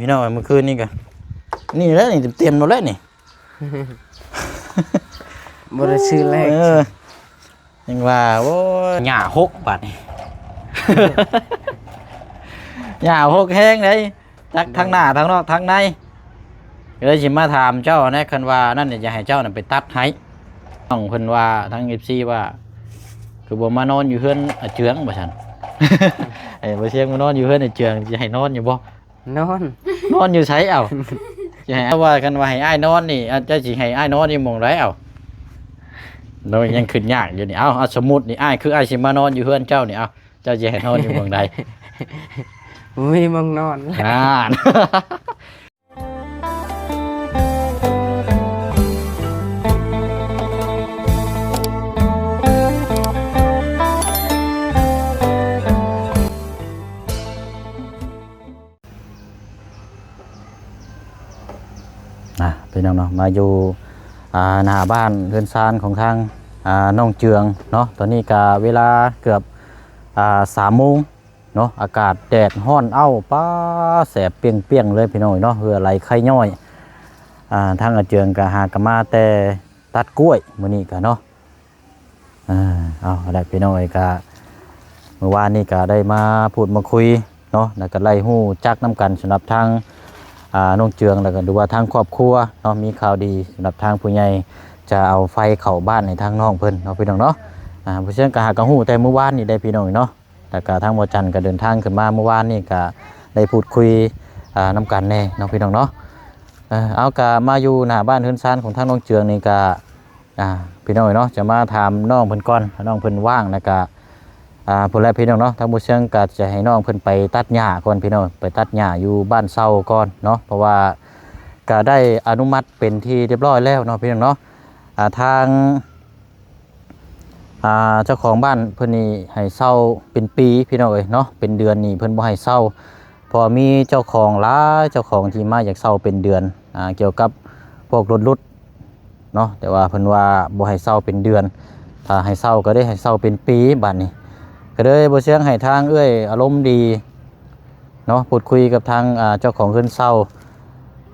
ພີ່ນ້ອງ ມື້ຄືນນີ້ກໍ ນີ້ແຫຼະ ນີ້ເຕັມໆ ແລ້ວແຫຼະນີ້ ບໍ່ໄດ້ຊື້ແລ້ວ ເອີ ຍັງວ່າ ໂອ້ຍ ຫຍ້າຫົກບາດນີ້ ຫຍ້າຫົກແຮງເດ້ ຈັກທາງໜ້າ ທາງນອກ ທາງໃນ ກໍເລີຍຊິມາຖາມເຈົ້າແດ່ ຄັນວ່ານັ້ນ ຢາກໃຫ້ເຈົ້ານັ້ນໄປຕັດໃຫ້ ນ້ອງເພິ່ນວ່າ ທາງເອັຟຊີວ່າ ຄືບໍ່ມານອນຢູ່ເຮືອນອາເຈືອງ ວ່າຊັ້ນ ໃຫ້ບໍ່ຊຽງມານອນຢູ່ເຮືອນອາເຈືອງ ຊິໃຫ້ນອນຢູ່ບໍ່? ນອນ ນອນຢູ່ໃສເອົ້າ? ຊິໃຫ້ ເອົາ ວ່າ ຄັນວ່າໃຫ້ອ້າຍນອນນີ້ ເຈົ້າຊິໃຫ້ອ້າຍນອນຢູ່ໝ່ອງໃດເອົ້າ? ໂດຍ ຍັງຄິດຍາກຢູ່ນີ້ ເອົາ ເອົາ ສົມມຸດນີ້ ອ້າຍ ຄືອ້າຍຊິມານອນຢູ່ເຮືອນເຈົ້ານີ້ ເອົາ ເຈົ້າຊິໃຫ້ນອນຢູ່ໝ່ອງໃດ? ບໍ່ມີໝ່ອງນອນ ອ່າ ອ່ະ ພີ່ນ້ອງເນາະ ມາຢູ່ ອ່າ ໜ້າບ້ານເຮືອນຊານຂອງທາງ ອ່າ ນ້ອງເຈືອງເນາະ ຕອນນີ້ກະເວລາເກືອບ ອ່າ ສາມໂມງເນາະ ອາກາດແດດຮ້ອນເອົ້າ ປາ ແສບປ່ຽງໆ ເລີຍພີ່ນ້ອງເນາະ ເຫື່ອໄຫຼໄຄຍ້ອຍ ອ່າ ທາງອາເຈືອງກະຫາກະມາແຕ່ຕັດກ້ວຍມື້ນີ້ກະເນາະ. ອ່າ ເອົາລະ ພີ່ນ້ອງເອີຍ ກະມື້ວານນີ້ກະໄດ້ມາພູດມາຄຸຍເນາະ ແລ້ວກະໄດ້ຮູ້ຈັກນຳກັນ ສຳລັບທາງ ອ່າ ນ້ອງເຈືອງ ແລ້ວກະ ຫຼືວ່າທາງຄອບຄົວເນາະ ມີຂ່າວດີສຳລັບທາງຜູ້ໃຫຍ່ ຈະເອົາໄຟເຂົ້າບ້ານໃຫ້ທາງນ້ອງເພິ່ນເນາະ ພີ່ນ້ອງເນາະ ອ່າ ຜູ້ເຊິ່ງກະຫາກະຮູ້ແຕ່ມື້ວານນີ້ໄດ໋ ພີ່ນ້ອງເນາະ ແລ້ວກະທາງບໍ່ຈັນກະເດີນທາງຂຶ້ນມາມື້ວານນີ້ ກະໄດ້ພູດຄຸຍ ອ່າ ນຳກັນແດ່ເນາະ ພີ່ນ້ອງເນາະ ເອີ ເອົາ ກະມາຢູ່ໜ້າບ້ານເຮືອນຊານຂອງທາງນ້ອງເຈືອງນີ້ກະ ອ່າ ພີ່ນ້ອງເນາະ ຈະມາຖາມນ້ອງເພິ່ນກ່ອນ ຖ້ານ້ອງເພິ່ນວ່າງ ແລ້ວກະ ອ່າ ພຸ້ນແຫຼະ ພີ່ນ້ອງເນາະ ທາງບໍ່ເຊື່ອງກະຈະໃຫ້ນ້ອງເພິ່ນໄປຕັດຫຍ້າກ່ອນ ພີ່ນ້ອງ ໄປຕັດຫຍ້າຢູ່ບ້ານເຊົ່າກ່ອນເນາະ ເພາະວ່າກະໄດ້ອະນຸມັດເປັນທີ່ຮຽບຮ້ອຍແລ້ວເນາະ ພີ່ນ້ອງເນາະ ອ່າ ທາງ ອ່າ ເຈົ້າຂອງບ້ານເພິ່ນນີ້ໃຫ້ເຊົ່າເປັນປີ ພີ່ນ້ອງເອີຍເນາະ ເປັນເດືອນນີ້ເພິ່ນບໍ່ໃຫ້ເຊົ່າ ເພາະວ່າມີເຈົ້າຂອງຫຼາຍ ເຈົ້າຂອງທີ່ມາຢາກເຊົ່າເປັນເດືອນ ອ່າ ກ່ຽວກັບພວກລົດຫຼຸດ ເນາະ ແຕ່ວ່າເພິ່ນວ່າບໍ່ໃຫ້ເຊົ່າເປັນເດືອນ ຖ້າໃຫ້ເຊົ່າກໍໄດ້ໃຫ້ເຊົ່າເປັນປີ ບາດນີ້ກໍເລີຍບໍ່ເຊື່ອງໃຫ້ທາງເອື້ອຍອາລົມດີເນາະ ພູດຄຸຍກັບທາງ ອ່າ ເຈົ້າຂອງເຮືອນເຊົ່າ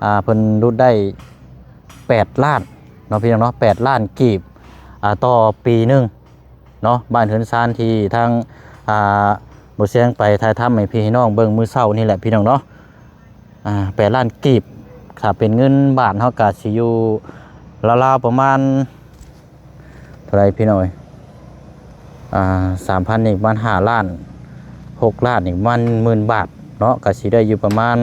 ອ່າ ເພິ່ນຫຼຸດໄດ້ແປດລ້ານເນາະ ພີ່ນ້ອງເນາະ ແປດລ້ານກີບ ອ່າ ຕໍ່ປີໜຶ່ງເນາະ ບ້ານເຮືອນຊານທີ່ທາງ ອ່າ ບໍ່ເຊື່ອງໄປຖ່າຍທຳໃຫ້ພີ່ໃຫ້ນ້ອງເບິ່ງມື້ເຊົ້ານີ້ແຫຼະ ພີ່ນ້ອງເນາະ. ອ່າ ແປດລ້ານກີບ ຖ້າເປັນເງິນບາດເຮົາກະຊິຢູ່ລາວໆປະມານເທົ່າໃດພີ່ນ້ອງເອີຍ ອ່າ ສາມພັນນີ້ປະມານຫ້າລ້ານ ຫົກລ້ານນີ້ປະມານໝື່ນບາດເນາະ ກະຊິໄດ້ຢູ່ປະມານ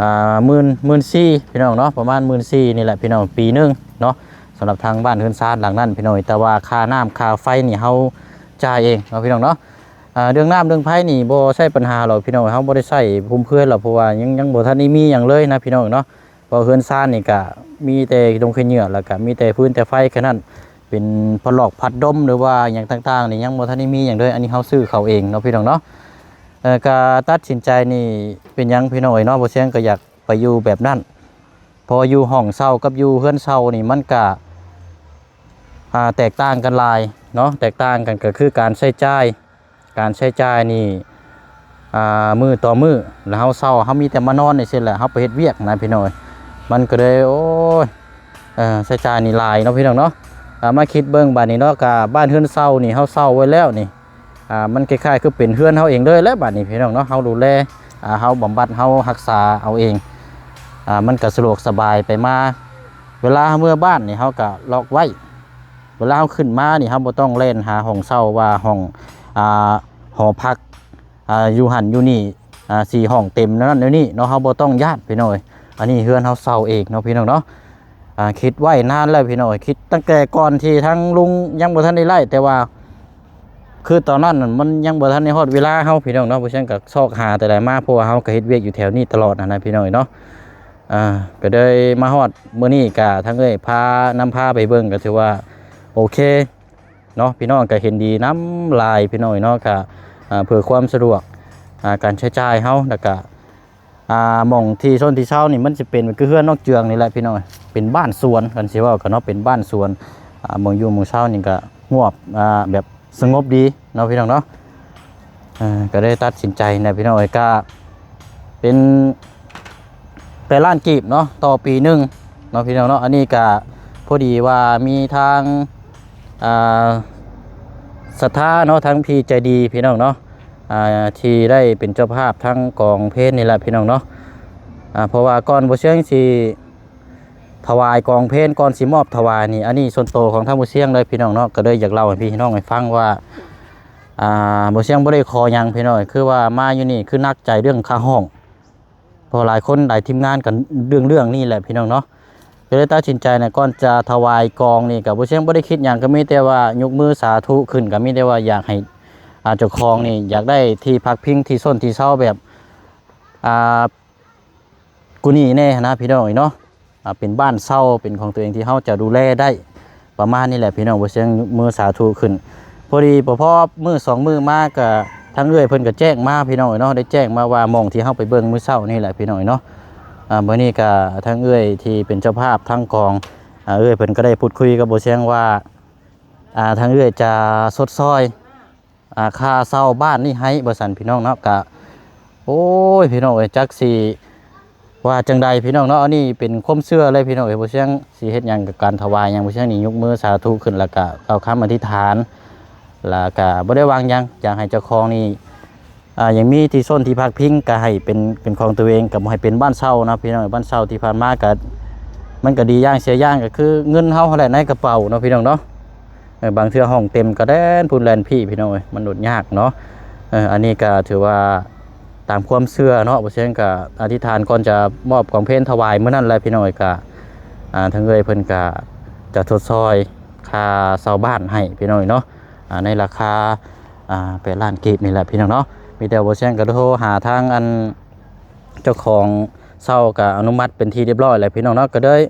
ອ່າ ໝື່ນ ໝື່ນສີ່ ພີ່ນ້ອງເນາະ ປະມານໝື່ນສີ່ນີ້ແຫຼະພີ່ນ້ອງ ປີໜຶ່ງເນາະ ສຳລັບທາງບ້ານເຮືອນຊານຫຼັງນັ້ນພີ່ນ້ອງ ແຕ່ວ່າຄ່ານ້ຳຄ່າໄຟນີ້ເຮົາຈ່າຍເອງເນາະ ພີ່ນ້ອງເນາະ. ອ່າ ເລື່ອງນ້ຳເລື່ອງໄຟນີ້ບໍ່ໃຊ້ປັນຫາດອກພີ່ນ້ອງ ເຮົາບໍ່ໄດ້ໃຊ້ຟຸມເຟືອຍດອກ ເພາະວ່າຍັງ ຍັງບໍ່ທັນໄດ້ມີຫຍັງເລີຍນະພີ່ນ້ອງເນາະ ເພາະເຮືອນຊານນີ້ກະມີແຕ່ໂຄງເຄຍເຫຍື້ອ ແລ້ວກະມີແຕ່ຟືນແຕ່ໄຟແຄ່ນັ້ນ ເປັນພັດລອກພັດດົມ ຫຼືວ່າຫຍັງຕ່າງໆນີ້ຍັງບໍ່ທັນໄດ້ມີຫຍັງເລີຍ ອັນນີ້ເຮົາຊື້ເຂົ້າເອງເນາະພີ່ນ້ອງເນາະ. ເອີ ກະຕັດສິນໃຈນີ້ເປັນຫຍັງພີ່ນ້ອງເອີຍເນາະ ບໍ່ແຊງກະຢາກໄປຢູ່ແບບນັ້ນ ເພາະວ່າຢູ່ຫ້ອງເຊົ່າກັບຢູ່ເຮືອນເຊົ່ານີ້ມັນກະ ອ່າ ແຕກຕ່າງກັນຫຼາຍເນາະ ແຕກຕ່າງກັນກະຄືການໃຊ້ຈ່າຍ ການໃຊ້ຈ່າຍນີ້ ອ່າ ມື້ຕໍ່ມື້ ແລ້ວເຮົາເຊົ່າ ເຮົາມີແຕ່ມານອນນີ້ຊີ້ແຫຼະ ເຮົາໄປເຮັດວຽກນະພີ່ນ້ອງເອີຍ ມັນກໍເລີຍ ໂອ້ຍ ເອີ ໃຊ້ຈ່າຍນີ້ຫຼາຍເນາະພີ່ນ້ອງເນາະ. ອ່າ ມາຄິດເບິ່ງບາດນີ້ເນາະ ກະບ້ານເຮືອນເຊົ່ານີ້ເຮົາເຊົ່າໄວ້ແລ້ວນີ້ ອ່າ ມັນຄ້າຍໆຄືເປັນເຮືອນເຮົາເອງເລີຍແຫຼະບາດນີ້ພີ່ນ້ອງເນາະ ເຮົາດູແລ ອ່າ ເຮົາບຳບັດ ເຮົາຮັກສາເອົາເອງ ອ່າ ມັນກະສະດວກສະບາຍໄປມາ ເວລາເຮົາເມືອບ້ານນີ້ເຮົາກະລັອກໄວ້ ເວລາເຮົາຂຶ້ນມານີ້ ເຮົາບໍ່ຕ້ອງແລ່ນຫາຫ້ອງເຊົ່າວ່າຫ້ອງ ອ່າ ຫໍພັກ ອ່າ ຢູ່ຫັ້ນຢູ່ນີ້ ອ່າ ສີ່ຫ້ອງເຕັມແນວນັ້ນແນວນີ້ເນາະ ເຮົາບໍ່ຕ້ອງຢ້ານພີ່ນ້ອງເອີຍ. ອັນນີ້ເຮືອນເຮົາເຊົ່າເອງເນາະພີ່ນ້ອງເນາະ. ອ່າ ຄິດໄວ້ນານແລ້ວພີ່ນ້ອງເອີຍ ຄິດຕັ້ງແຕ່ກ່ອນທີ່ທາງລຸງຍັງບໍ່ທັນໄດ້ໄລ່ ແຕ່ວ່າ ຄືຕອນນັ້ນມັນຍັງບໍ່ທັນໄດ້ຮອດເວລາເຮົາພີ່ນ້ອງເນາະ ເພາະສະນັ້ນກໍຊອກຫາແຕ່ໃດມາ ເພາະວ່າເຮົາກໍເຮັດວຽກຢູ່ແຖວນີ້ຕະຫຼອດຫັ້ນນະພີ່ນ້ອງເນາະ. ອ່າ ກໍເລີຍມາຮອດມື້ນີ້ ກະທາງເອື້ອຍພາ ນຳພາໄປເບິ່ງ ກໍຖືວ່າໂອເຄເນາະ ພີ່ນ້ອງກໍເຫັນດີນຳຫຼາຍພີ່ນ້ອງເນາະ ກະ ອ່າ ເພື່ອຄວາມສະດວກ ອ່າ ການໃຊ້ຈ່າຍເຮົາ ແລ້ວກະ ອ່າ ໝ່ອງທີ່ຊົນທີ່ເຊົ່ານີ້ມັນຊິເປັນຄືເຮືອນນ້ອງເຈືອງນີ້ແຫຼະພີ່ນ້ອງ ເປັນບ້ານສວນ ຄັນຊິເວົ້າກໍເນາະ ເປັນບ້ານສວນ ອ່າ ໝ່ອງຢູ່ໝ່ອງເຊົ່ານີ້ກໍຮວບ ອ່າ ແບບສະຫງົບດີເນາະພີ່ນ້ອງເນາະ. ເອີ ກໍໄດ້ຕັດສິນໃຈນະພີ່ນ້ອງເອີຍ ກະເປັນ ແປດລ້ານກີບເນາະ ຕໍ່ປີໜຶ່ງເນາະ ພີ່ນ້ອງເນາະ. ອັນນີ້ກະພໍດີວ່າມີທາງ ອ່າ ສັດທາເນາະ ທາງທີ່ໃຈດີ ພີ່ນ້ອງເນາະ ອ່າ ທີ່ໄດ້ເປັນເຈົ້າພາບທາງກອງເພນນີ້ແຫຼະ ພີ່ນ້ອງເນາະ. ອ່າ ເພາະວ່າກ່ອນບໍ່ຊຽງຊິຖວາຍກອງເພນ ກ່ອນຊິມອບຖວາຍນີ້ ອັນນີ້ສ່ວນໂຕຂອງທາງບໍ່ຊຽງເລີຍ ພີ່ນ້ອງເນາະ. ກໍເລີຍຢາກເລົ່າໃຫ້ພີ່ນ້ອງໄດ້ຟັງວ່າ ອ່າ ບໍ່ຊຽງບໍ່ໄດ້ຂໍຫຍັງ ພີ່ນ້ອງ ຄືວ່າມາຢູ່ນີ້ຄືໜັກໃຈເລື່ອງຄ່າຫ້ອງ ເພາະຫຼາຍຄົນຫຼາຍທີມງານກັນເລື່ອງ ເລື່ອງນີ້ແຫຼະ ພີ່ນ້ອງເນາະ. ກໍເລີຍຕັດສິນໃຈນະ ກ່ອນຈະຖວາຍກອງນີ້ ກໍບໍ່ຊຽງບໍ່ໄດ້ຄິດຫຍັງ ກໍມີແຕ່ວ່າຍົກມືສາທຸຂຶ້ນ ກໍມີແຕ່ວ່າຢາກໃຫ້ ອ່າ ເຈົ້າຂອງນີ້ຢາກໄດ້ທີ່ພັກພິງ ທີ່ຊົນທີ່ເຊົາແບບ ອ່າ ກວ່ານີ້ແດ່ນະ ພີ່ນ້ອງເອີຍເນາະ. ອ່າ ເປັນບ້ານເຊົ່າເປັນຂອງຕົວເອງ ທີ່ເຮົາຈະດູແລໄດ້ ປະມານນີ້ແຫຼະ ພີ່ນ້ອງ. ບໍ່ຊຽງຍົກມືສາທຸຂຶ້ນ. ພໍດີພໍ ພໍມື້ສອງມື້ມາ ກະທາງເອື້ອຍເພິ່ນກະແຈ້ງມາ ພີ່ນ້ອງເອີຍເນາະ ໄດ້ແຈ້ງມາວ່າ ໝ່ອງທີ່ເຮົາໄປເບິ່ງມື້ເຊົ້ານີ້ແຫຼະ ພີ່ນ້ອງເອີຍເນາະ. ອ່າ ມື້ນີ້ກະທາງເອື້ອຍທີ່ເປັນເຈົ້າພາບທາງກອງ ອ່າ ເອື້ອຍເພິ່ນກໍໄດ້ພູດຄຸຍກັບບໍ່ຊຽງວ່າ ອ່າ ທາງເອື້ອຍຈະຊົດຊ່ອຍ ອ່າ ຄ່າເຊົ່າບ້ານນີ້ໃຫ້ ວ່າຊັ້ນ ພີ່ນ້ອງເນາະ. ກະ ໂອ້ຍ ພີ່ນ້ອງເອີຍ ຈັກຊິວ່າຈັ່ງໃດ ພີ່ນ້ອງເນາະ. ອັນນີ້ເປັນຄວາມເຊື່ອເລີຍ ພີ່ນ້ອງເອີຍ. ບໍ່ຊຽງຊິເຮັດຫຍັງກັບການຖວາຍຫຍັງ ບໍ່ຊຽງນີ້ຍົກມືສາທຸຂຶ້ນ ແລ້ວກະກ່າວຄຳອະທິຖານ ແລ້ວກະບໍ່ໄດ້ຫວັງຫຍັງ ຢາກໃຫ້ເຈົ້າຂອງນີ້ ອ່າ ຍັງມີທີ່ຊົນທີ່ພັກພິງ ກະໃຫ້ເປັນ ເປັນຂອງຕົວເອງ ກະບໍ່ໃຫ້ເປັນບ້ານເຊົ່ານະ ພີ່ນ້ອງ. ບ້ານເຊົ່າທີ່ຜ່ານມາກະ ມັນກະດີຢ່າງເສຍຢ່າງ ກະຄືເງິນເຮົາຫັ້ນແຫຼະໃນກະເປົາເນາະ ພີ່ນ້ອງເນາະ. ເອີ ບາງເທື່ອຫ້ອງເຕັມກະແລ່ນພຸ້ນແລ່ນພີ້ ພີ່ນ້ອງເອີຍ ມັນອະນຸຍາກເນາະ. ເອີ ອັນນີ້ກະຖືວ່າຕາມຄວາມເຊື່ອເນາະ. ບໍ່ຊຽງກະອະທິຖານກ່ອນຈະມອບກອງເພນຖວາຍມື້ນັ້ນແຫຼະ ພີ່ນ້ອງເອີຍ. ກະ ອ່າ ທາງເອື້ອຍເພິ່ນກະຈະຊົດຊ່ອຍຄ່າເຊົ່າບ້ານໃຫ້ ພີ່ນ້ອງເອີຍເນາະ ອ່າ ໃນລາຄາ ອ່າ ແປດລ້ານກີບນີ້ແຫຼະ ພີ່ນ້ອງເນາະ. ມີແຕ່ບໍ່ຊຽງກະໂທຫາທາງອັນ ເຈົ້າຂອງເຊົ່າກະອະນຸມັດເປັນທີ່ຮຽບຮ້ອຍແລ້ວ ພີ່ນ້ອງເນາະ. ກະເລີຍ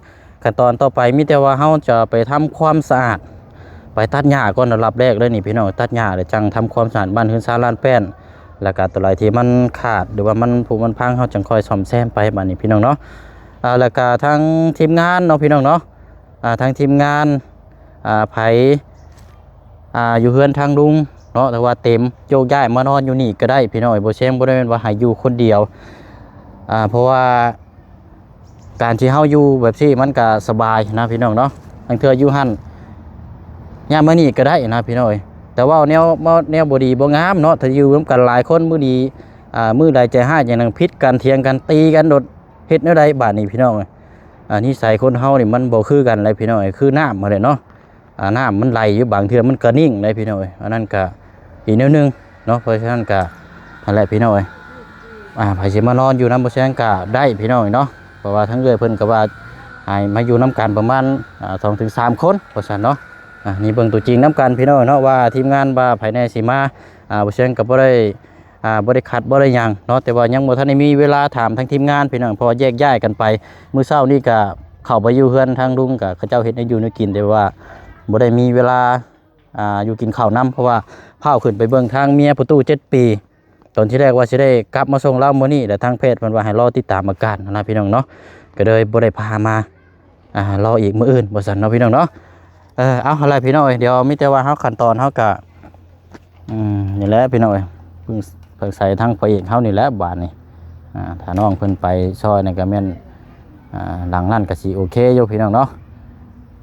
ຂັ້ນຕອນຕໍ່ໄປມີແຕ່ວ່າເຮົາຈະໄປທຳຄວາມສະອາດ ໄປຕັດຫຍ້າກ່ອນ ອັນດັບແລກເລີຍນີ້ ພີ່ນ້ອງ. ຕັດຫຍ້າແລ້ວຈັ່ງທຳຄວາມສະອາດບ້ານເຮືອນຊານລານແປ້ນ ແລ້ວກະຕົວໃດທີ່ມັນຂາດ ຫຼືວ່າມັນຜຸມັນພັງ ເຮົາຈັ່ງຄ່ອຍສ້ອມແຊມໄປ ບາດນີ້ ພີ່ນ້ອງເນາະ. ອ່າ ແລ້ວກະທາງທີມງານເນາະ ພີ່ນ້ອງເນາະ ອ່າ ທາງທີມງານ ອ່າ ໃຜ ອ່າ ຢູ່ເຮືອນທາງລຸງເນາະ ແຕ່ວ່າເຕັມ ໂຍກຍ້າຍມານອນຢູ່ນີ້ກໍໄດ້ ພີ່ນ້ອງເອີຍ. ບໍ່ແຊງບໍ່ໄດ້ແມ່ນວ່າໃຫ້ຢູ່ຄົນດຽວ ອ່າ ເພາະວ່າການທີ່ເຮົາຢູ່ແບບຊີ້ມັນກໍສະບາຍນະ ພີ່ນ້ອງເນາະ. ລາງເທື່ອຢູ່ຫັ້ນ ຍ້າຍມານີ້ກໍໄດ້ນະ ພີ່ນ້ອງເອີຍ. ແຕ່ເວົ້າແນວ ເວົ້າແນວບໍ່ດີບໍ່ງາມເນາະ ຖ້າຢູ່ນຳກັນຫຼາຍຄົນ ມື້ດີ ອ່າ ມື້ໃດໃຈຮ້າຍຫຍັງນັ້ນ ຜິດກັນ ຖຽງກັນ ຕີກັນໂດດ ເຮັດແນວໃດບາດນີ້ ພີ່ນ້ອງເອີຍ. ອ່າ ນິໄສຄົນເຮົານີ້ມັນບໍ່ຄືກັນເລີຍ ພີ່ນ້ອງເອີຍ ຄືນ້ຳຫັ້ນແຫຼະເນາະ. ອ່າ ນ້ຳມັນໄຫຼຢູ່ ບາງເທື່ອມັນກໍນິ່ງໄດ໋ ພີ່ນ້ອງເອີຍ. ອັນນັ້ນກໍອີກແນວໜຶ່ງເນາະ. ເພາະສະນັ້ນກໍຫັ້ນແຫຼະ ພີ່ນ້ອງເອີຍ ອ່າ ໃຜຊິມານອນຢູ່ນຳບໍ່ແຊງກໍໄດ້ ພີ່ນ້ອງເອີຍເນາະ. ເພາະວ່າທາງເອື້ອຍເພິ່ນກໍວ່າໃຫ້ມາຢູ່ນຳກັນປະມານ ອ່າ ສອງເຖິງສາມຄົນ ວ່າຊັ້ນເນາະ. ອ່າ ນີ້ເບິ່ງຕົວຈິງນຳກັນ ພີ່ນ້ອງເນາະ ວ່າທີມງານວ່າໃຜແດ່ຊິມາ. ອ່າ ບໍ່ແຊງກໍບໍ່ໄດ້ ອ່າ ບໍ່ໄດ້ຂັດບໍ່ໄດ້ຫຍັງເນາະ ແຕ່ວ່າຍັງບໍ່ທັນໄດ້ມີເວລາຖາມທາງທີມງານ ພີ່ນ້ອງ ເພາະວ່າແຍກຍ້າຍກັນໄປ. ມື້ເຊົ້ານີ້ກະເຂົ້າໄປຢູ່ເຮືອນທາງລຸງ ກະເຂົາເຈົ້າເຮັດແນວຢູ່ແນວກິນ ແຕ່ວ່າບໍ່ໄດ້ມີເວລາ ອ່າ ຢູ່ກິນເຂົ້ານຳ ເພາະວ່າພ້າວຂຶ້ນໄປເບິ່ງທາງເມຍພໍ່ຕູ້ເຈັດປີ. ຕອນທີແລກວ່າຊິໄດ້ກັບມາສົ່ງລາວມື້ນີ້ ແລະ ທາງແພດເພິ່ນວ່າໃຫ້ລໍຕິດຕາມອາການຫັ້ນນະ ພີ່ນ້ອງເນາະ ກໍເລີຍບໍ່ໄດ້ພາມາ. ອ່າ ລໍອີກມື້ອື່ນວ່າຊັ້ນເນາະ ພີ່ນ້ອງເນາະ. ເອີ ເອົາ ຫັ້ນແຫຼະ ພີ່ນ້ອງເອີຍ ດຽວມີແຕ່ວ່າເຮົາຂັ້ນຕອນເຮົາກະ ອືມ ນີ້ແຫຼະ ພີ່ນ້ອງເອີຍ ເພິ່ງ ເພິ່ງໃສ່ທາງພະເອກເຮົານີ້ແຫຼະບາດນີ້. ອ່າ ຖ້ານ້ອງເພິ່ນໄປຊ່ອຍນັ້ນກະແມ່ນ ອ່າ ຫຼັງນັ້ນກະຊິໂອເຄຢູ່ ພີ່ນ້ອງເນາະ.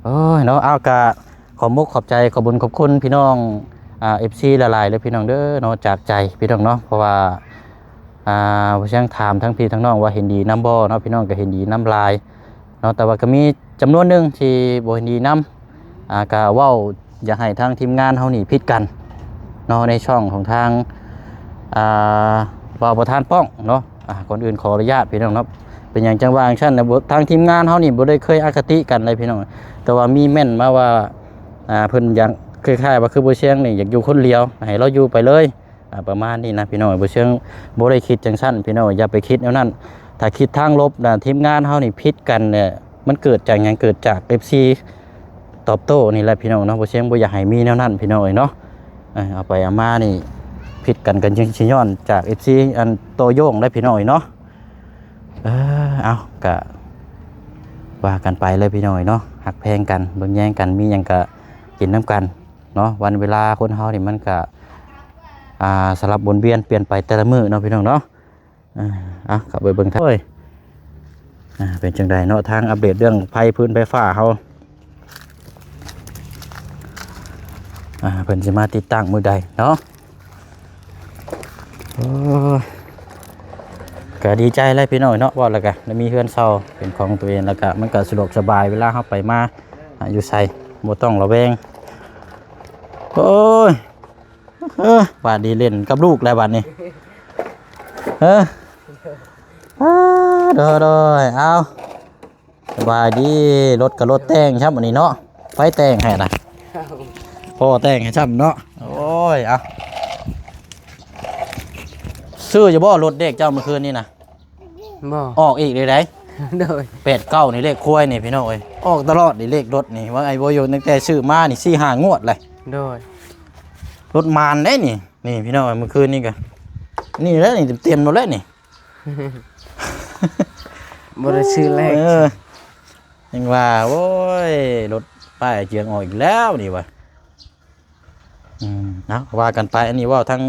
ໂອ້ຍເນາະ ເອົາ ກະຂອບມຸກຂອບໃຈ ຂອບບຸນຂອບຄຸນ ພີ່ນ້ອງ ອ່າ ເອັຟຊີ ຫຼາຍໆເດີ ພີ່ນ້ອງເດີເນາະ ຈາກໃຈ ພີ່ນ້ອງເນາະ. ເພາະວ່າ ອ່າ ບໍ່ຊຽງຖາມທັງພີ່ທັງນ້ອງວ່າເຫັນດີນຳບໍ່ເນາະ ພີ່ນ້ອງກໍເຫັນດີນຳຫຼາຍເນາະ ແຕ່ວ່າກໍມີຈຳນວນໜຶ່ງທີ່ບໍ່ເຫັນດີນຳ. ອ່າ ກໍເວົ້າຢາກໃຫ້ທາງທີມງານເຮົານີ້ຜິດກັນເນາະ ໃນຊ່ອງຂອງທາງ ອ່າ ບ່າວປະທານປ້ອງເນາະ. ອ່າ ກ່ອນອື່ນຂໍອະນຸຍາດ ພີ່ນ້ອງເນາະ ເປັນຫຍັງຈັ່ງວ່າຈັ່ງຊັ້ນນະ ທາງທີມງານເຮົານີ້ບໍ່ໄດ້ເຄີຍອະຄະຕິກັນເລີຍ ພີ່ນ້ອງ ແຕ່ວ່າມີແມ່ນມາວ່າ ອ່າ ເພິ່ນຢາກ ຄ້າຍໆວ່າຄືບໍ່ຊຽງນີ້ຢາກຢູ່ຄົນດຽວ ໃຫ້ລາວຢູ່ໄປເລີຍ ອ່າ ປະມານນີ້ນະ ພີ່ນ້ອງ. ບໍ່ຊຽງບໍ່ໄດ້ຄິດຈັ່ງຊັ້ນ ພີ່ນ້ອງ ຢ່າໄປຄິດແນວນັ້ນ. ຖ້າຄິດທາງລົບນະ ທີມງານເຮົານີ້ຜິດກັນແຫຼະ ມັນເກີດຈາກຫຍັງ? ເກີດຈາກເອັຟຊີຕອບໂຕ້ນີ້ແຫຼະ ພີ່ນ້ອງເນາະ. ບໍ່ຊຽງບໍ່ຢາກໃຫ້ມີແນວນັ້ນ ພີ່ນ້ອງເອີຍເນາະ. ເອີ ເອົາໄປເອົາມານີ້ຜິດກັນ ກໍຍັງຊິຍ້ອນຈາກເອັຟຊີອັນໂຕ້ໂຢງໄດ໋ ພີ່ນ້ອງເອີຍເນາະ. ເອີ ເອົາ ກະວ່າກັນໄປເລີຍ ພີ່ນ້ອງເອີຍເນາະ. ຮັກແພງກັນ ເບິ່ງແຍງກັນ ມີຫຍັງກະກິນນຳກັນເນາະ. ວັນເວລາຄົນເຮົານີ້ມັນກະ ອ່າ ສະຫຼັບວົນວຽນປ່ຽນໄປແຕ່ລະມື້ເນາະ ພີ່ນ້ອງເນາະ. ເອີ ເອົາ ເຂົ້າໄປເບິ່ງທາງ ໂອ້ຍ ເ ອ່າ ເປັນຈັ່ງໃດເນາະ ທາງອັບເດດເລື່ອງໄຟ ພື້ນໄຟຟ້າເຮົາ ອ່າ ເພິ່ນຊິມາຕິດຕັ້ງມື້ໃດເນາະ? ໂອ້ຍ ກະດີໃຈແຫຼະພີ່ນ້ອງເນາະ ເວົ້າແລ້ວກະໄດ້ມີເຮືອນເຊົ່າເປັນຂອງຕົວເອງ ແລ້ວກະມັນກະສະດວກສະບາຍ ເວລາເຮົາໄປມາ ອ່າ ຢູ່ໃສບໍ່ຕ້ອງລະແວງ. ໂອ້ຍ ເອີ ບາດນີ້ຫຼິ້ນກັບລູກແລ້ວບາດນີ້ ເອີ ອ່າ ໂດຍໆ ເອົາ ສະບາຍດີ. ລົດກະລົດແຕ່ງຊ້ຳອັນນີ້ເນາະ ໃຜແຕ່ງໃຫ້ນະ? ພໍ່ແຕ່ງໃຫ້ຊ້ຳເນາະ. ໂອ້ຍ ເອົາ ຊື້ຢູ່ບໍ່ລົດເດັກເຈົ້າມື້ຄືນນີ້ນະ? ບໍ່ ອອກອີກເດ້. ໂດຍ ແປດເກົ້ານີ້ເລກຄວາຍນີ້ພີ່ນ້ອງເອີຍ ອອກຕະຫຼອດນີ້ເລກລົດນີ້ ວ່າໄອ້ບໍ່ຢູ່ ຕັ້ງແຕ່ຊື້ມານີ້ສີ່ຫ້າງວດແລ້ວ. ໂດຍ ລົດມານເດ້ນີ້ ນີ້ພີ່ນ້ອງເອີຍ ມື້ຄືນນີ້ກະນີ້ແຫຼະ ນີ້ເຕັມໆໂລດແຫຼະນີ້ ບໍ່ໄດ້ຊື້ແລ້ວ. ເອີ ຍັງວ່າ ໂອ້ຍ ລົດປ້າຍເຈືອງອອກອີກແລ້ວນີ້ວ່າ. ອືມ ເນາະ ວ່າກັນໄປ ອັນນີ້ເວົ້າທາງ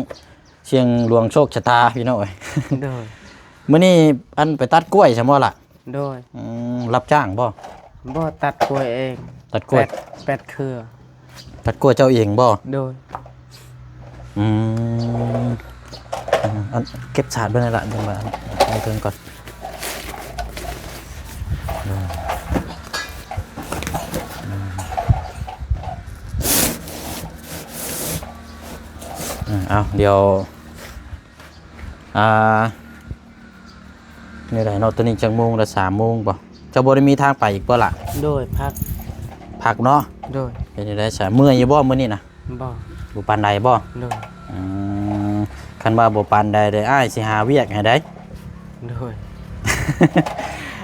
ສ່ຽງດວງໂຊກຊະຕາພີ່ນ້ອງເອີຍ. ໂດຍ ມື້ນີ້ອັນໄປຕັດກ້ວຍຊັ້ນບໍ່ລະ? ໂດຍ ອືມ ຮັບຈ້າງບໍ່? ບໍ່ ຕັດກ້ວຍເອງ. ຕັດກ້ວຍ ແປດ ແປດເຄືອ. ຕັດກ້ວຍເຈົ້າເອງບໍ່? ໂດຍ ອືມ ອັນ ເກັບສາດເບິ່ງໜ່ອຍລະ ຈັ່ງວ່າອັນ ເທິງກ່ອນ. ເອົາ ດຽວ ອ່າ ນີ້ແຫຼະເນາະ ຕອນນີ້ຈັກໂມງລະ? ສາມໂມງບໍ່? ເຈົ້າບໍ່ໄດ້ມີທາງໄປອີກບໍ່ລະ? ໂດຍ ພັກ ພັກເນາະ. ໂດຍ ເປັນຈັ່ງໃດຊະ ເມື່ອຍຢູ່ບໍ່ມື້ນີ້ນະ? ບໍ່ ບໍ່ປານໃດບໍ່? ໂດຍ ອືມ ຄັນວ່າບໍ່ປານໃດ ດຽວອ້າຍຊິຫາວຽກໃຫ້ໃດ. ໂດຍ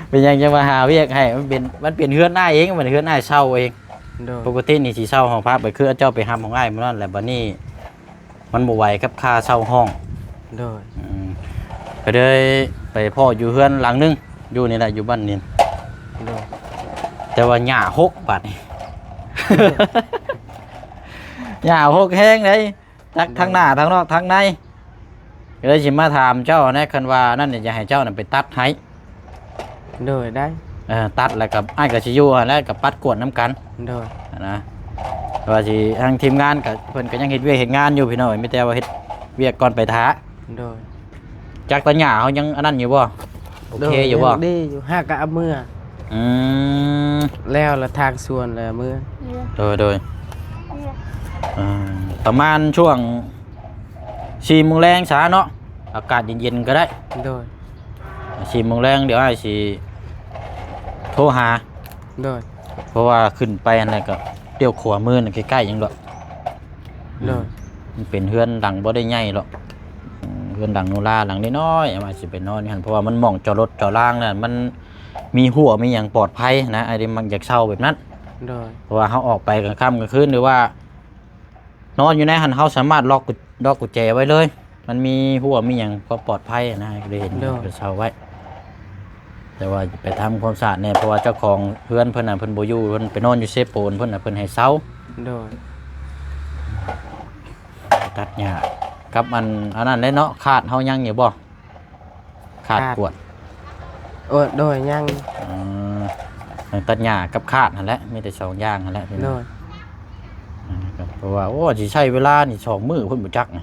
ເປັນຫຍັງຈັ່ງວ່າຫາວຽກໃຫ້? ມັນເປັນ ມັນເປັນເຮືອນອ້າຍເອງ ມັນເຮືອນອ້າຍເຊົ່າເອງ. ໂດຍ ປົກກະຕິນີ້ຊິເຊົ່າຫ້ອງພັກ ໄປຄືເຈົ້າໄປຮັບຂອງອ້າຍມື້ນັ້ນແຫຼະ ບັດນີ້ມັນບໍ່ໄຫວກັບຄ່າເຊົ່າຫ້ອງ. ໂດຍ ອືມ ກະເລີຍໄປພໍ້ຢູ່ເຮືອນຫຼັງໜຶ່ງ ຢູ່ນີ້ແຫຼະ ຢູ່ບ້ານນີ້. ໂດຍ ແຕ່ວ່າຫຍ້າຫົກບາດນີ້ ຫຍ້າຫົກແຮງເດ້ ທັງ ໂດຍ ທັງໜ້າ ທັງນອກ ທັງໃນ ກະເລີຍຊິມາຖາມເຈົ້າແດ່ ຄັນວ່ານັ້ນ ຢາກໃຫ້ເຈົ້ານັ້ນໄປຕັດໃຫ້. ໂດຍ ໄດ້ ເອີ ຕັດແລ້ວກໍ ອ້າຍກໍຊິຢູ່ຫັ້ນແຫຼະ ກໍປັດກວາດນຳກັນ. ໂດຍ ນະ ວ່າຊິ ທາງທີມງານກໍ ເພິ່ນກໍຍັງເຮັດວຽກເຮັດງານຢູ່ພີ່ນ້ອງ ມີແຕ່ວ່າເຮັດວຽກກ່ອນໄປຖ້າ. ໂດຍ ຈັກຕາຫຍ້າເຮົາຍັງອັນນັ້ນຢູ່ບໍ່? ໂອເຄຢູ່ບໍ່? ໂດຍ ຍັງດີຢູ່ ຫາກະເອົາເມືອ. ອືມ ແລ້ວລະທາງສວນລະເມືອ. ໂດຍ ໂດຍ ອ່າ ປະມານຊ່ວງສີ່ໂມງແລງຊະເນາະ ອາກາດເຢັນໆກໍໄດ້. ໂດຍ ສີ່ໂມງແລງ ດຽວອ້າຍຊິໂທຫາ. ໂດຍ ເພາະວ່າຂຶ້ນໄປຫັ້ນແຫຼະ ກໍລ້ຽວຂວາມືນັ້ນ ໃກ້ໆ ຫຍັງດອກ. ໂດຍ ມັນເປັນເຮືອນຫຼັງບໍ່ໄດ້ໃຫຍ່ດອກ ເຮືອນຫຼັງໂນລາ ຫຼັງນ້ອຍໆ ອ້າຍຊິໄປນອນຢູ່ຫັ້ນ ເພາະວ່າມັນໝ່ອງຈອດລົດຈອດລາງນະ ມັນມີຮົ້ວມີຫຍັງປອດໄພນະ ອ້າຍມັກຢາກເຊົ່າແບບນັ້ນ. ໂດຍ ເພາະວ່າເຮົາອອກໄປກາງຄ່ຳກາງຄືນ ຫຼືວ່າ ນອນຢູ່ໃນຫັ້ນ ເຮົາສາມາດລັອກ ລັອກກຸນແຈໄວ້ເລີຍ ມັນມີຮົ້ວມີຫຍັງຄວາມປອດໄພນະ ກໍເລີຍເຫັນ ໂດຍ ເພິ່ນເຊົ່າໄວ້. ແຕ່ວ່າໄປທຳຄວາມສະອາດແດ່ ເພາະວ່າເຈົ້າຂອງເຮືອນເພິ່ນນະ ເພິ່ນບໍ່ຢູ່ ເພິ່ນໄປນອນຢູ່ເຊໂປນ ເພິ່ນນະ ເພິ່ນໃຫ້ເຊົ່າ. ໂດຍ ຕັດຫຍ້າກັບອັນ ອັນນັ້ນແຫຼະເນາະ ຄາດເຮົາຍັງຢູ່ບໍ່? ຄາດ ຄາດ ກວດ. ໂອ້ ໂດຍ ຍັງ ເອີ ຍັງຕັດຫຍ້າກັບຄາດຫັ້ນແຫຼະ ມີແຕ່ສອງຢ່າງຫັ້ນແຫຼະ. ໂດຍ ເພາະວ່າ ໂອ້ ຊິໃຊ້ເວລານີ້ສອງມື້ພຸ້ນບໍ່ຈັກນະ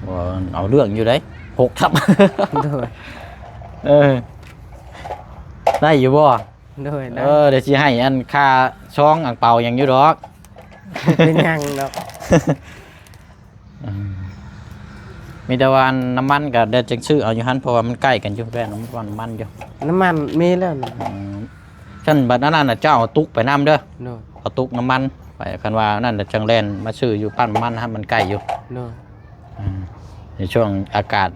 ວ່າເອົາເລື່ອງຢູ່ເດ້ ຫົກທັບ. ໂດຍ ເອີ ໄດ້ຢູ່ບໍ່? ໂດຍ ໄດ້ ເອີ ດຽວຊິໃຫ້ອັນຄ່າຊອງອັງເປົາຫຍັງຢູ່ດອກ ເປັນຫຍັງດອກ. ອືມ ມີແຕ່ວ່າອັນນ້ຳມັນກໍດຽວຈັ່ງຊື້ເອົາຢູ່ຫັ້ນ ເພາະວ່າມັນໃກ້ກັນຢູ່ ແວ່ນ້ຳມັນຢູ່. ນ້ຳມັນມີແລ້ວນະ. ອືມ ຊັ້ນບັດອັນນັ້ນນະ ເຈົ້າເອົາຕຸກໄປນຳເດີ. ໂດຍ ເອົາຕຸກນ້ຳມັນໄປ ຄັນວ່າອັນນັ້ນ ແລ້ວຈັ່ງແລ່ນມາຊື້ຢູ່ປ້ຳນ້ຳມັນຫັ້ນ ມັນໃກ້ຢູ່. ໂດຍ ອືມ ໃນຊ່ວງອາກາດ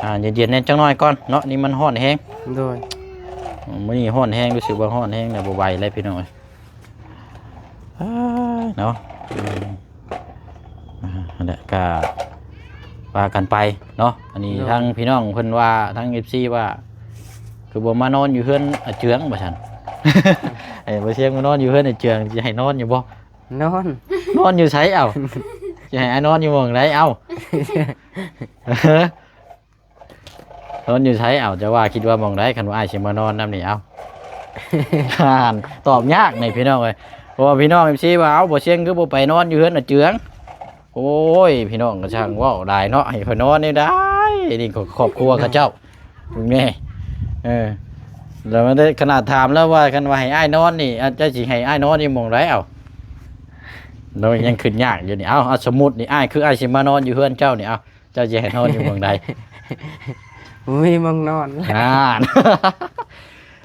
ອ່າ ເຢັນໆ ແດ່ຈັກໜ້ອຍກ່ອນເນາະ ນີ້ມັນຮ້ອນແຮງ. ໂດຍ ມື້ນີ້ຮ້ອນແຮງ ຮູ້ສຶກວ່າຮ້ອນແຮງແລ້ວ ບໍ່ໄຫວແລ້ວພີ່ນ້ອງເອີຍ. ອ່າ ເນາະ ອືມ ອ່າ ຫັ້ນແຫຼະ ກະວ່າກັນໄປເນາະ. ອັນນີ້ ໂດຍ ທາງພີ່ນ້ອງເພິ່ນວ່າ ທາງເອັຟຊີວ່າ ຄືບໍ່ມານອນຢູ່ເຮືອນອາເຈືອງວ່າຊັ້ນ. ເອີ ບໍ່ຊຽງມານອນຢູ່ເຮືອນອາເຈືອງ ຊິໃຫ້ນອນຢູ່ບໍ່? ນອນ ນອນຢູ່ໃສເອົ້າ? ຊິໃຫ້ອ້າຍນອນຢູ່ໝ່ອງໃດເອົ້າ? ນອນຢູ່ໃສ? ເອົ້າ ຈະວ່າຄິດວ່າໝ່ອງໃດ ຄັນວ່າອ້າຍຊິມານອນນຳນີ້? ເອົ້າ ອ່ານ ຕອບຍາກນີ້ພີ່ນ້ອງເອີຍ ເພາະວ່າພີ່ນ້ອງເອັຟຊີວ່າ ເອົ້າ ບໍ່ຊຽງຄືບໍ່ໄປນອນຢູ່ເຮືອນອາເຈືອງ? ໂອ້ຍ ພີ່ນ້ອງກໍຊ່າງເວົ້າຫຼາຍເນາະ ໃຫ້ຂ້ອຍນອນແນວໃດ ນີ້ກໍຄອບຄົວເຂົາເຈົ້າ ແມ່ ເອີ ແລ້ວມັນໄດ້ຂະໜາດຖາມແລ້ວວ່າ ຄັນວ່າໃຫ້ອ້າຍນອນນີ້ ອາ ເຈົ້າຊິໃຫ້ອ້າຍນອນຢູ່ໝ່ອງໃດ? ເອົ້າ ລາວຍັງຄິດຍາກຢູ່ນີ້ ເອົ້າ ເອົາ ສົມມຸດນີ້ ອ້າຍ ຄືອ້າຍຊິມານອນຢູ່ເຮືອນເຈົ້ານີ້ ເອົ້າ ເຈົ້າຊິໃຫ້ນອນຢູ່ໝ່ອງໃດ? ບໍ່ມີໝ່ອງນອນ ອ່າ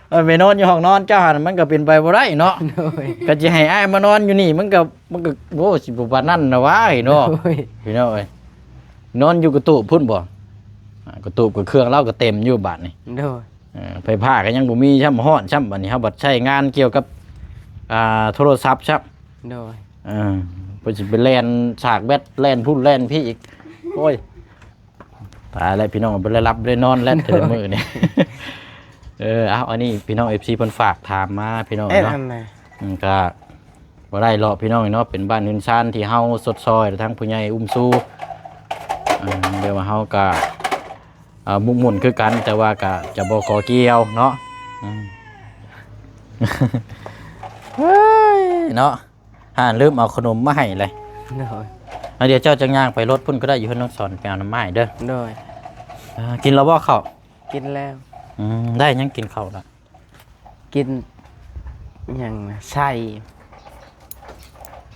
ເອີ ໄປນອນຢູ່ຫ້ອງນອນເຈົ້າຫັ້ນ ມັນກໍເປັນໄປບໍ່ໄດ້ເນາະ ໂດຍ ກໍຊິໃຫ້ອ້າຍມານອນຢູ່ນີ້ ມັນກໍ ມັນກໍ ໂອ້ ຊິບໍ່ປານນັ້ນນະຫວາ ເນາະ ໂດຍ ພີ່ນ້ອງເອີຍ ນອນຢູ່ກະຕູບພຸ້ນບໍ່? ອ່າ ກະຕູບກັບເຄື່ອງລາວກໍເຕັມຢູ່ບາດນີ້ ໂດຍ ເອີ ໄຟຟ້າກໍຍັງບໍ່ມີຊ້ຳ ຮ້ອນຊ້ຳ ບາດນີ້ເຮົາບັດໃຊ້ງານກ່ຽວກັບ ອ່າ ໂທລະສັບຊ້ຳ ໂດຍ ເອີ ເພິ່ນຊິໄປແລ່ນສາກແບັດ ແລ່ນພຸ້ນແລ່ນພີ້ອີກ ໂອ້ຍ ຕາຍແລ້ວພີ່ນ້ອງ ບໍ່ໄດ້ຫຼັບບໍ່ໄດ້ນອນແລ້ວແຕ່ລະມື້ນີ້ ເອີ ເອົາ ອັນນີ້ພີ່ນ້ອງເອັຟຊີເພິ່ນຝາກຖາມມາພີ່ນ້ອງເນາະ ອືມ ກໍບໍ່ໄດ້ເລາະພີ່ນ້ອງເນາະ ເປັນບ້ານເຮືອນຊານທີ່ເຮົາຊົດຊ່ອຍ ແລະ ທາງຜູ້ໃຫຍ່ອຸ້ມຊູ ເອີ ແບບວ່າເຮົາກໍ ອ່າ ມຸກໝຸ່ນຄືກັນ ແຕ່ວ່າກໍຈະບໍ່ຂໍກ່ຽວເນາະ ອືມ ເຮີ້ຍ ເນາະ ຫາລືມເອົາຂະໜົມມາໃຫ້ເລີຍ ໂດຍ ອ່າ ດຽວເຈົ້າຈະຍ່າງໄປລົດພຸ້ນກໍໄດ້ ຢູ່ເຮືອນນ້ອງສອນ ໄປເອົານ້ຳອ້າຍເດີ ໂດຍ ອ່າ ກິນແລ້ວບໍ່ເຂົ້າ? ກິນແລ້ວ ອືມ ໄດ້ຫຍັງກິນເຂົ້າລະ? ກິນຫຍັງນະ ໄສ້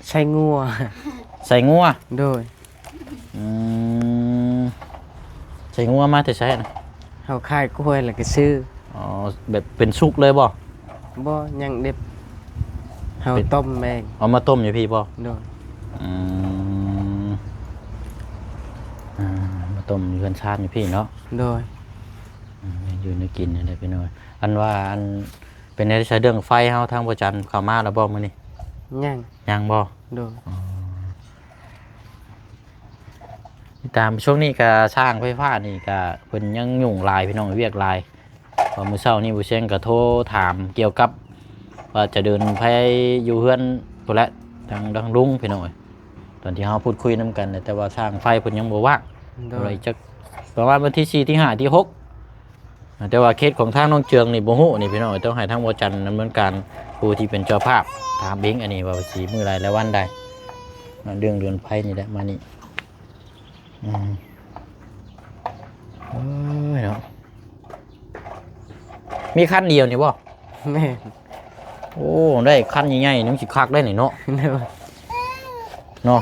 ໄສ້ງົວ ໄສ້ງົວ ໂດຍ ອືມ ໄສ້ງົວມາແຕ່ໃສນະ? ເຮົາຂາຍກ້ວຍແລ້ວກໍຊື້ ອໍ ແບບເປັນສຸກເລີຍບໍ່? ບໍ່ ຍັງດິບ ເຮົາ ເປັນ ຕົ້ມເອງ ເອົາມາຕົ້ມຢູ່ພີ້ບໍ່? ໂດຍ ອືມ ອ່າ ມາຕົ້ມຢູ່ເຮືອນຊານຢູ່ພີ້ເນາະ ໂດຍ ອືມ ແນວຢູ່ແນວກິນນີ້ແຫຼະພີ່ນ້ອງ ອັນວ່າ ອັນ ເປັນແນວໃດ ເລື່ອງໄຟເຮົາ ທາງບໍ່ຈັນເຂົ້າມາແລ້ວບໍ່ມື້ນີ້? ຍັງ ຍັງບໍ່? ໂດຍ ອໍ ຕິດຕາມ ຊ່ວງນີ້ກະຊ່າງໄຟຟ້ານີ້ກະເພິ່ນຍັງຫຍຸ້ງຫຼາຍພີ່ນ້ອງ ວຽກຫຼາຍ ເພາະມື້ເຊົ້ານີ້ບໍ່ຊຽງກະໂທຖາມກ່ຽວກັບວ່າຈະເດີນໄຟຢູ່ເຮືອນພຸ້ນແຫຼະ ທາງ ທາງລຸງພີ່ນ້ອງເອີຍ ຕອນທີ່ເຮົາພູດຄຸຍນຳກັນ ແຕ່ວ່າຊ່າງໄຟເພິ່ນຍັງບໍ່ວ່າງ ໂດຍ ກໍເລີຍຈັກປະມານວັນທີສີ່ ທີຫ້າ ທີຫົກ ອ່າ ແຕ່ວ່າເຂດຂອງທາງນ້ອງເຈືອງນີ້ບໍ່ຮູ້ນີ້ພີ່ນ້ອງ ຕ້ອງໃຫ້ທາງບໍ່ຈັນດຳເນີນການ ຜູ້ທີ່ເປັນເຈົ້າພາບຖາມເອງ ອັນນີ້ວ່າຊິມື້ໃດ ແລະ ວັນໃດ ເລື່ອງເດີນໄຟນີ້ແຫຼະ ມານີ້ ອືມ ໂອ້ຍເນາະ ມີຄັນດຽວນີ້ບໍ່? ແມ່ນ ໂອ້ ໄດ້ຄັນໃຫຍ່ໆ ມັນຊິຄັກໄດ໋ນີ້ເນາະ ໂດຍ ເນາະ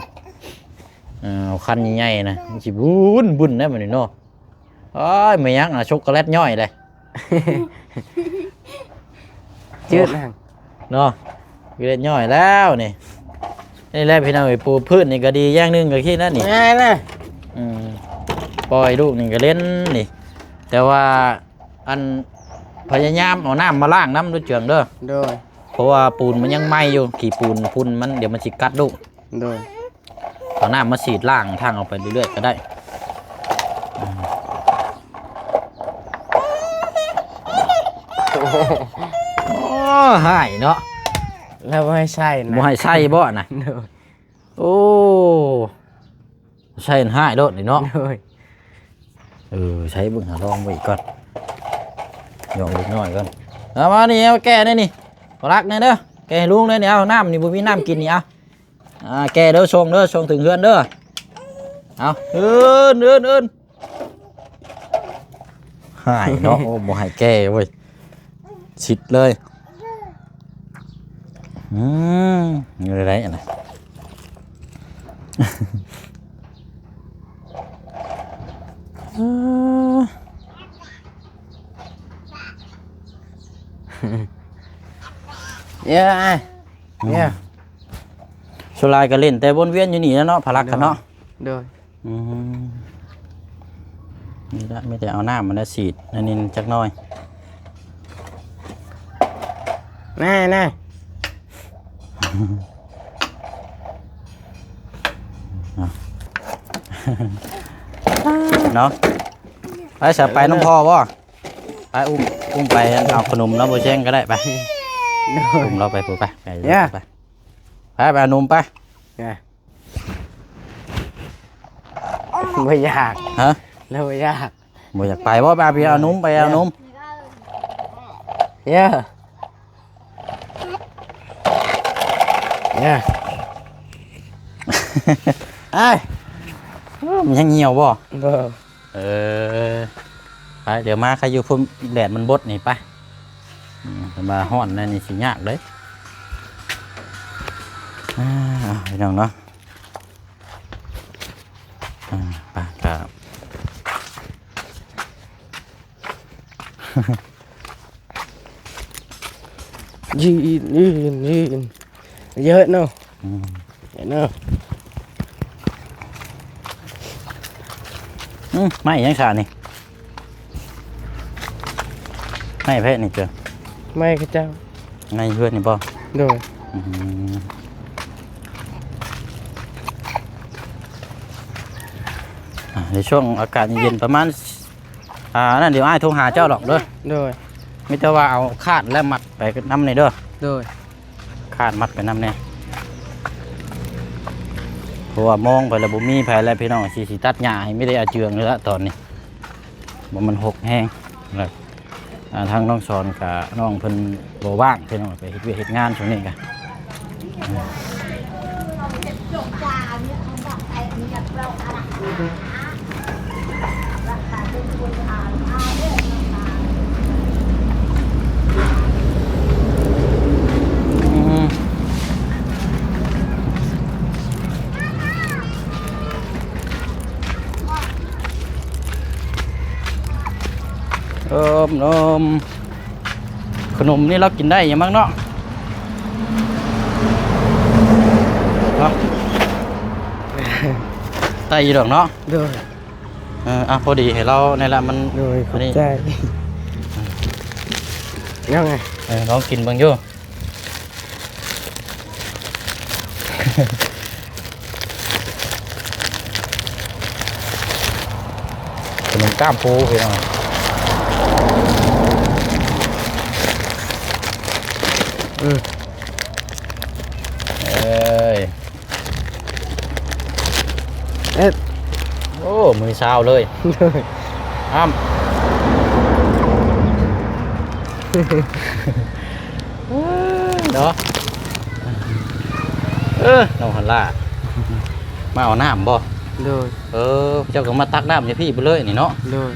ເອີ ເອົາຄັນໃຫຍ່ໆນະ ມັນຊິບຶ້ນໆໄດ໋ບັດນີ້ເນາະ. ໂອ້ຍ ແມ່ນຫຍັງນະ ຊັອກໂກແລັດຍ່ອຍເດ້ ຈືດນະ ເນາະ ໂກແລັດຍ່ອຍແລ້ວນີ້ ນີ້ແຫຼະພີ່ນ້ອງເອີຍ ປູພື້ນນີ້ກໍດີຢ່າງໜຶ່ງກໍຄືນັ້ນນີ້ ງ່າຍນະ ອືມ ປ່ອຍລູກນີ້ກໍເຫຼັ້ນນີ້ ແຕ່ວ່າ ອັນ ພະຍາຍາມເອົານ້ຳມາລ້າງນຳເດີເຈືອງເດີ ໂດຍ ເພາະວ່າປູນມັນຍັງໃໝ່ຢູ່ ຂີ້ປູນຝຸ່ນມັນ ດຽວມັນຊິກັດລູກ ໂດຍ ເອົານ້ຳມາສີດລ້າງທາງອອກໄປເລື້ອຍໆກໍໄດ້ ໂອ້ ຮ້າຍເນາະ ແລ້ວບໍ່ໃຫ້ໃສ່ນະ ບໍ່ໃຫ້ໃສ່ບໍ່ນະ ໂດຍ ໂອ້ ໃສ່ຮ້າຍໂລດນີ້ເນາະ ໂດຍ ເອີ ໃສ່ເບິ່ງ ຫາລອງເບິ່ງອີກກ່ອນ ລອງເລັກນ້ອຍກ່ອນ ເອົາມານີ້ ເອົາແກ່ແດ່ນີ້ ປະລັກແດ່ເດີ ແກ່ໃຫ້ລຸງແດ່ນີ້ ເອົານ້ຳນີ້ ບໍ່ມີນ້ຳກິນນີ້ ເອົາ ອ່າ ແກ່ເດີ ສົ່ງເດີ ສົ່ງເຖິງເຮືອນເດີ ເອົາ ອື່ນ ອື່ນ ອື່ນ ຮ້າຍເນາະ ໂອ້ ບໍ່ໃຫ້ແກ່ເວີຍ ຊິດເລີຍ ອືມ ຢູ່ໃດໆ ອັນນັ້ນ ເອີ ເອີ ອືມ ສ່ວນຫຼາຍກໍຫຼິ້ນແຕ່ວົນວຽນຢູ່ນີ້ແຫຼະເນາະ ພະລັກກັນເນາະ ໂດຍ ອືມ ນີ້ລະ ມີແຕ່ເອົານ້ຳມັນນະສີດອັນນີ້ຈັກໜ້ອຍ ແນ່ໆ ເນາະ ໄປຊະ ໄປນຳພໍ່ບໍ່? ໄປ ອຸ້ມ ອຸ້ມໄປເອົາຂະໜົມນຳບໍ່ແຊງກໍໄດ້ ໄປ ໂດຍ ອຸ້ມລາວໄປພຸ້ນ ໄປ ໄປ ເອີ ໄປ ໄປ ໄປເອົາໜົມໄປ ເອີ ບໍ່ຢາກ ຮະ ລາວບໍ່ຢາກ ບໍ່ຢາກໄປບໍ່? ບາບີ ເອົານົມ ໄປເອົານົມ. ເຢ້ ເຢ້ ໄອ້ ມັນຍັງຫ່ຽວບໍ່? ບໍ່. ເອີ ໄປ ດຽວມາ ໃຄຢູ່ພຸ້ນ ແດດມັນບົດນີ້ ໄປ. ອືມ ເພິ່ນວ່າຮ້ອນແນວນີ້ຊິຍາກເດ້. ອ່າ ເອົາ ພີ່ນ້ອງເນາະ ອ່າ ໄປ ກະ ຢືນ ຢືນ ຢືນ ເຢີະເນາະ. ອືມ ເນາະ ອືມ ໄມ້ຫຍັງຊະນີ້? ໄມ້ແພະນີ້ເຈົ້າ? ໄມ້ເຂົາເຈົ້າ. ໃນເຮືອນນີ້ບໍ່? ໂດຍ. ອືມ ອ່າ ໃນຊ່ວງອາກາດເຢັນໆ ປະມານ ອ່າ ນັ້ນ ດຽວອ້າຍໂທຫາເຈົ້າດອກເດີ. ໂດຍ. ມີແຕ່ວ່າເອົາຄາດ ແລະ ມັດໄປນຳນີ້ເດີ. ໂດຍ. ຄາດມັດໄປນຳແດ່ ເພາະວ່າມອງໄປແລ້ວບໍ່ມີໃຜແລ້ວ ພີ່ນ້ອງ ຊິ ຊິຕັດຫຍ້າໃຫ້ມີແຕ່ອາເຈືອງນີ້ລະຕອນນີ້ ບໍ່ ມັນຮົກແຮງ. ແລ້ວ ອ່າ ທາງນ້ອງສອນກະ ນ້ອງເພິ່ນບໍ່ວ່າງ ພີ່ນ້ອງ ໄປເຮັດວຽກເຮັດງານຊ່ວງນີ້ກະ. ເອີມ ເອີມ ຂະໜົມນີ້ລາວກິນໄດ້ຢູ່ມັ້ງເນາະ ເນາະ ໄດ້ຢູ່ດອກເນາະ. ໂດຍ. ເອີ ອ່ະ ພໍດີໃຫ້ລາວນີ້ລະ ມັນ ໂດຍ ອັນນີ້ ຂອບໃຈ. ຍັງໄງ? ເອີ ລອງກິນເບິ່ງຢູ່. ຂະໜົມກ້າມປູພີ່ນ້ອງ. ອືມ ເອີຍ ເອັດ ໂອ້ ມືຊາວເລີຍ. ອ້ຳ ເນາະ ເອີ ນ້ອງຮັນລາ ມາເອົານ້ຳບໍ່? ໂດຍ. ເອີ ເຈົ້າກໍມາຕັກນ້ຳຢູ່ພີ້ພຸ້ນເລີຍນີ້ເນາະ. ໂດຍ.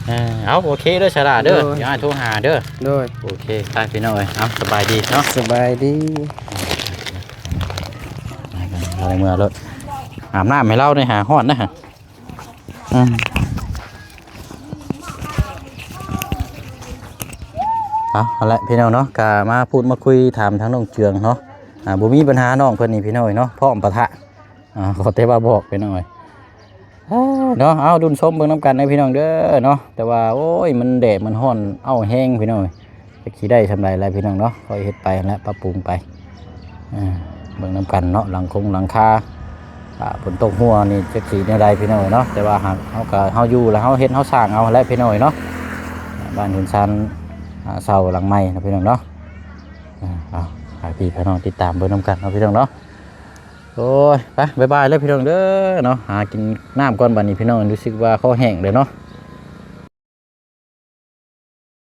ເອີ ເອົາ ໂອເຄເດີ ສາລາເດີ. ໂດຍ. ດຽວອ້າຍໂທຫາເດີ. ໂດຍ. ໂອເຄ ໄປພີ່ນ້ອງເອີຍ ເອົາ ສະບາຍດີເນາະ. ສະບາຍດີ. ໄປກັນ ເອົາເມືອລົດ ອາບນ້ຳໃຫ້ລາວແດ່ຫາ ຮ້ອນນະ. ອືມ ເອົາ ເອົາລະພີ່ນ້ອງເນາະ ກະມາພູດມາຄຸຍຖາມທາງນ້ອງເຈືອງເນາະ. ອ່າ ບໍ່ມີບັນຫາ ນ້ອງເພິ່ນນີ້ພີ່ນ້ອງເອີຍເນາະ ພ້ອມປະທະ. ອ່າ ຂໍແຕ່ວ່າບອກພີ່ນ້ອງເອີຍ ເນາະ. ເອົາ ລຸ້ນຊົມເບິ່ງນຳກັນເດີພີ່ນ້ອງເດີເນາະ. ແຕ່ວ່າ ໂອ້ຍ ມັນແດດມັນຮ້ອນເອົ້າແຮງພີ່ນ້ອງເອີຍ. ຈັກຊິໄດ້ຊ່ຳໃດແຫຼະພີ່ນ້ອງເນາະ ຄ່ອຍເຮັດໄປຫັ້ນແຫຼະ ປັບປຸງໄປ. ເບິ່ງນຳກັນເນາະ ຫຼັງຄົງຫຼັງຄາ ອ່າ ຝົນຕົກຫົວນີ້ຈັກຊິແນວໃດພີ່ນ້ອງເນາະ. ແຕ່ວ່າຫາກເຮົາກະ ເຮົາຢູ່ແລ້ວເຮົາເຮັດເຮົາສ້າງເອົາແຫຼະພີ່ນ້ອງເນາະ. ບ້ານເຮືອນຊານ ອ່າ ເຊົ່າຫຼັງໃໝ່ເນາະພີ່ນ້ອງເນາະ. ເອົາ ໃຫ້ພີ່ໃຫ້ນ້ອງຕິດຕາມເບິ່ງນຳກັນເນາະພີ່ນ້ອງເນາະ. ໂອ້ຍ ໄປ ບາຍບາຍເລີຍພີ່ນ້ອງເດີເນາະ. ຫາກິນນ້ຳກ່ອນບາດນີ້ພີ່ນ້ອງ ຮູ້ສຶກວ່າຄໍແຫ້ງເລີຍເນາະ.